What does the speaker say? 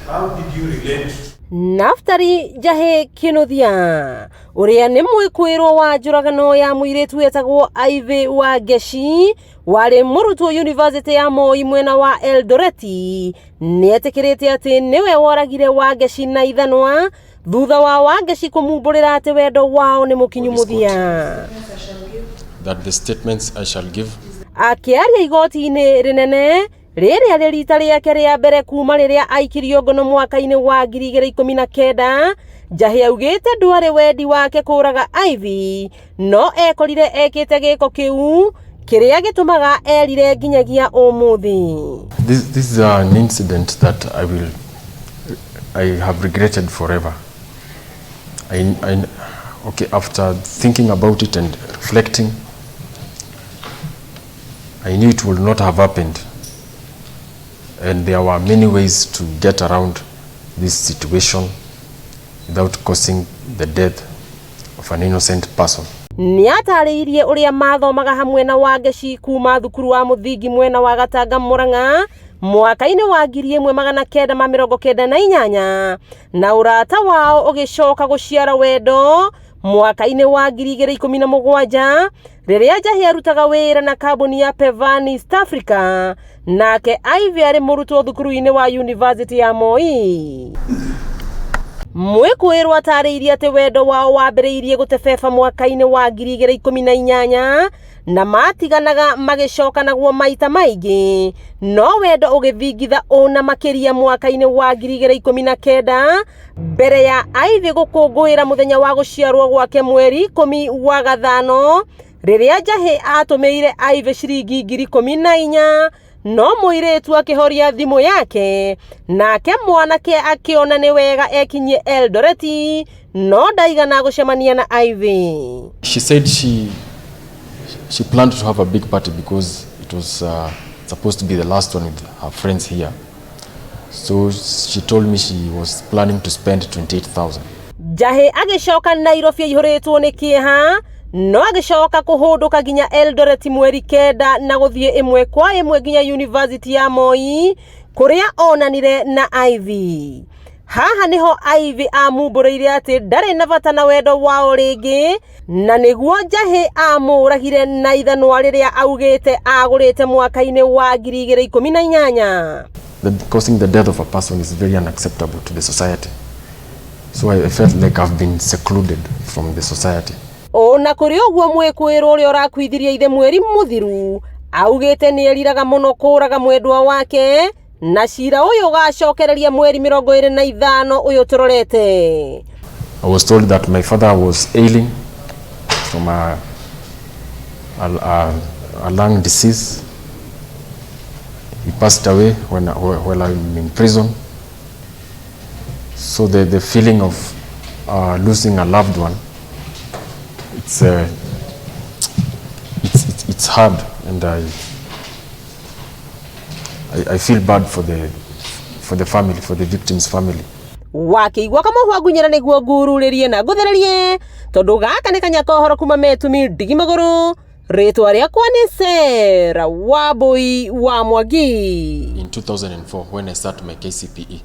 How did you relate? Naftali Njahĩ Kĩnuthia ũrĩa nĩ mwĩkũĩrwo wa njũragano ya mũirĩtu wetagwo Ivy Wangeci warĩ mũrutwo University ya Moi mwena wa Eldoret nĩetĩkĩrĩte atĩ nĩwe woragire Wangeci na ithanwa thutha wa Wangeci kũmumbũrĩra atĩ wendo wao nĩ mũkinyu mũthia. That the statements I shall give Akĩaria igoti-inĩ rĩnene rĩrĩa rĩ rita rĩake rĩa mbere kuma rĩrĩa aikirio ngono mwaka-inĩ wa 2019, Njahĩ augĩte ndwarĩ wendi wake kũraga Ivy no ekorire ekĩte gĩko kĩu kĩrĩa gĩtũmaga erire nginyagia ũmũthĩ. This is an incident that I have regretted forever. Okay, after thinking about it and reflecting, I knew it would not have happened. And there were many ways to get around this situation without causing the death of an innocent person. Nĩatarĩirie ũrĩa mathomaga hamwe na Wangeci kuma thukuru wa mũthingi mwena wa Gatanga Murang'a mwaka-inĩ wa 1998 na ũrata wao ũgĩcoka gũciara wendo mwaka-inĩ wa 2017 rĩrĩa Njahĩ arutaga wĩra na kambuni ya Pevan East Africa nake Ivy arĩ mũrutwo thukuru-inĩ wa University ya Moi. Mwĩkũĩrwo atarĩirie atĩ wendo wao wambĩrĩirie gũtebeba mwaka-inĩ wa 2018 na matiganaga magĩcokanagwo maita maingĩ no wendo ũgĩthingitha ũna makĩria mwaka-inĩ wa 2019 mbere ya Ivy gũkũngũĩra mũthenya wa gũciarwo gwake mweri 10 wa gathano rĩrĩa Njahĩ atũmĩire Ivy ciringi 14,000 no mũirĩtu akĩhoria thimũ yake nake mwanake akĩona nĩ wega ekinyie Eldoret no ndaigana gũcemania na Ivy. She said she planned to have a big party because it was supposed to be the last one with her friends here. So she told me she was planning to spend 28,000. Njahĩ agĩcoka Nairobi aihũrĩtwo nĩ kĩeha no agĩcoka kũhũndũka nginya Eldoret mweri 9 na gũthiĩ ĩmwe kwa ĩmwe nginya University ya Moi kũrĩa onanire na Ivy. Haha nĩho Ivy amumbũrĩire atĩ ndarĩ na bata na wendo wao rĩngĩ na nĩguo Njahĩ amũragire na ithanwa rĩrĩa augĩte agũrĩte mwaka-inĩ wa 2018. Causing the death of a person is very unacceptable to the society. So I felt like I've been secluded from the society. Ona kũrĩ ũguo mwĩkũĩrwo ũrĩa ũrakuithirie ithe mweri mũthiru augĩte nĩ eriraga mũno kũraga mwendwa wake na cira ũyũ ũgacokereria mweri 25 ũyũ tũrorete. I was told that my father was ailing from a lung disease. He passed away while I'm in prison. So the feeling of losing a loved one, it's hard, and I feel bad for the family, for the victim's family. Wakĩigua kamũhwa ngunyĩra nĩguo ngururĩrie na ngũthererie tondũ gaka nĩ kanya kohoro kuma metumi ndigi magũrũ rĩtwa rĩakwa nĩ Sarah Wambui wa Mwangi. In 2004, when I started my KCPE,